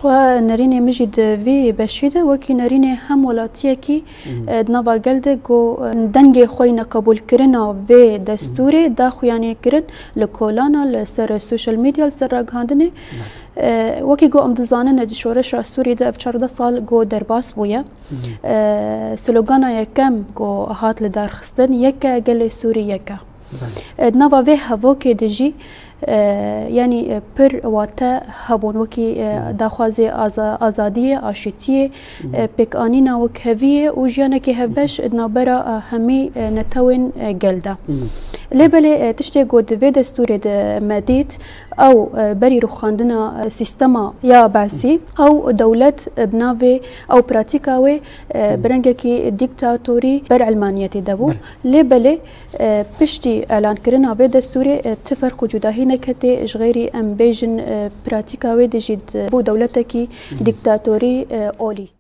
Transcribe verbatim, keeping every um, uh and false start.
Xwe nerînê min jî di vî beşî de wekî nerînê hemwelatiyekî, e, di nava gel de ku, e, dengê xwe yî neqebûlkirina vê destûrê da xuyanî kirin li kolana, li ser social media, li ser ragihandinê. E, wekî ku em dizanin, di şoreşa Sûrî de ev çardeh sal ku derbas bûye. E, slogana yekem ku hat lidarxistin, yeke gelê Sûrî yeke. E, di nava vê hevokê de jî, e, yanî, e, pir wate hebûn, wekî, e, daxwazê aza-, azadiyê, aşîtiyê, e, pêkanîna wekheviyê û jiyanekî hevbeş di navbera, e, hemî, e, netewên, e, gel de. Lê belê, e, tiştê ku di vê destûrê de me dît, ew, e, berî rûxandina, e, sîstema ya Beesî, ew dewlet, e, bi navê, ew pratîka wê, e, bi rengekî dîktatorî ber elmaniyetê de bû. Belê. Lê belê, e, piştî elankirina vê destûrê, e, ti ferq û cudahî neketê, ji xeyrî em bêjin, e, pratîka wê de jî di, bû dewletekî dîktatorî, e, olî.